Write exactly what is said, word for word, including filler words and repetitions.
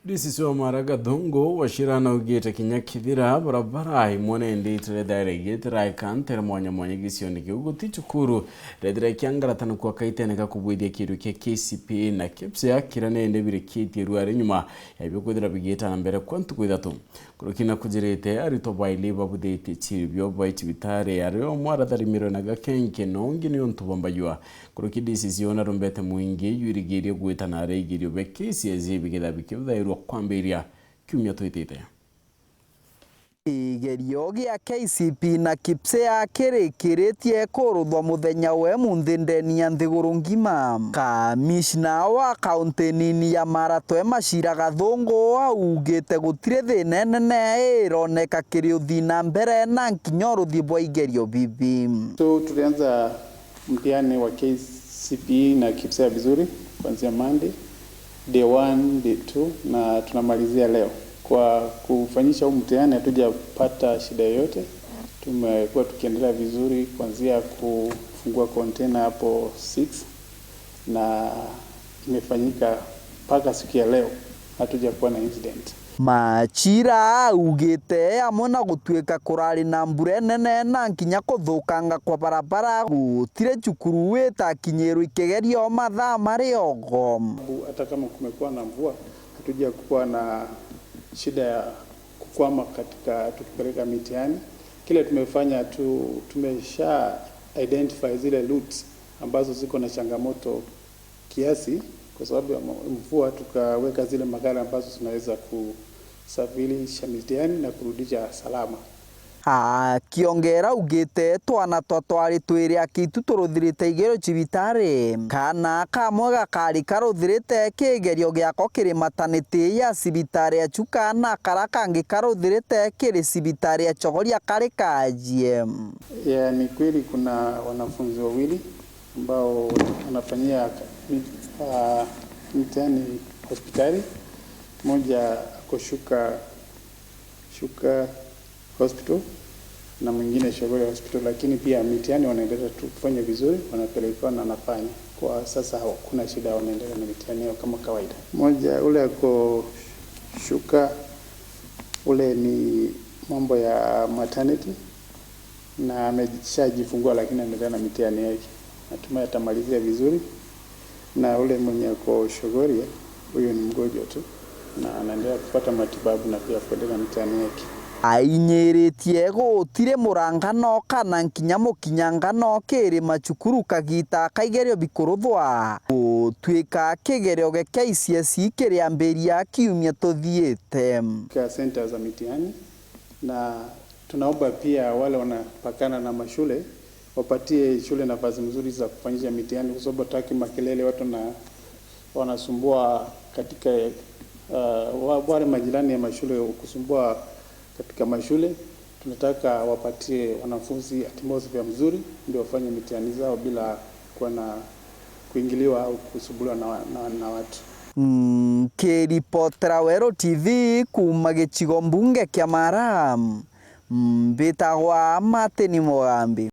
D C C wa Mara Gathungu Wachira naugite kinya kithira barabara imwe nindi itirethaira igitiraika ntere mwanya mwanya gicioni kiu, guti cukuru rethira ikiangaratana kwa kaitene ka kubwithia kiru kia K C P na KIPSEA kiria nindi birikitie ruari nyuma ya bio kwithira bigiita na mbere kwa ntuku ithatu. Nkuruki na kujirite, aritwa baili babuthitie ciiri bio bai cibitari, ari umwe aratharimirwe na gakenke na ungi ni untu bwa mbajua. Nkuruki D C C ona rumbete mwingi jwirigirie gwita na araigirio be K C S E biketha bikithairwa kwambiria kiumia twitite. Kigerio gia K C P na KIPSEA kirikiritie kuruthwa muthenya wa umunthi ndeni ya nthiguru ngima. Kamishna wa kaunti nini ya Mara Toe Wachira Gathungu augite gutiri thina inene ironeka kiri uthii na mbere na nkinya uruthi bwa igerio bibi. So, tulianza mtihani wa K C P E na KIPSEA vizuri kuanzia Monday, day one, day two, na tunamalizia leo. Kwa kufanyisha huu mtihani hatujapata shida yoyote. Tumekuwa tukiendelea vizuri kuanzia kufungua container hapo six, na imefanyika mpaka siku ya leo, hatujakuwa na incident. Wachira augite amwe na gutuika kurari na mbura inene na nkinya kuthukanga kwa barabara, gutire cukuru itakinyirwe ikigerio mathaa mari ogo. Hata kama kumekuwa na mvua, hatujakuwa na shida ya kukwama katika tukipeleka mitihani. Kile tumefanya tu, tumesha identify zile routes ambazo ziko na changamoto kiasi kwa sababu ya mvua, tukaweka zile magari ambazo zinaweza kusafirisha mitihani na kurudisha salama. Akiongera augite, twana twa twari twiri akitu turuthirite igerio cibitari. Kana kamwe gakari karuthirite kigerio giako kiri mataniti ya cibitari ya Chuka na kara kangi karuthirite kiri cibitari ya Chogoria kari kajie. Yeah, ni kweli kuna wanafunzi wawili ambao wanafanyia mi-, ah, mtihani hospitali. Mmoja ako Chuka, Chuka Hospital na mwingine Chogoria Hospital, lakini pia mitihani wanaendelea tu kufanya vizuri, wanapelekewa na wanafanya. Kwa sasa hakuna shida, wanaendelea na mitihani yao kama kawaida. Mmoja ule ako Chuka, ule ni mambo ya maternity, na ameshajifungua, lakini anaendelea na mitihani yake. Natumai atamalizia vizuri. Na ule mwenye ako Chogoria, huyo ni mgonjwa tu, na anaendelea kupata matibabu na pia kuendelea na mitihani yake. Ainyiritie gutiri murangano kana nkinya mukinyangano kiri macukuru kagita ka igerio bikuruthwa, gutuika kigerio gia K C S E kiriambiria kiumia tuthiite. Ka center za mitihani, na tunaomba pia wale wanapakana na mashule wapatie shule nafasi mzuri za kufanyisha mitihani, kwa sababu hataki makelele, watu na wanasumbua katika, uh, wa-, wale majirani ya mashule kusumbua katika mashule. Tunataka wapatie wanafunzi atmosphere mzuri ndio wafanye mitihani zao bila kuwa na kuingiliwa au kusumbuliwa na wa-, na, na watu. Nkiripotera Weru T V kuuma gicigo mbunge kia Mara, mbitagwa Martin Mugambi.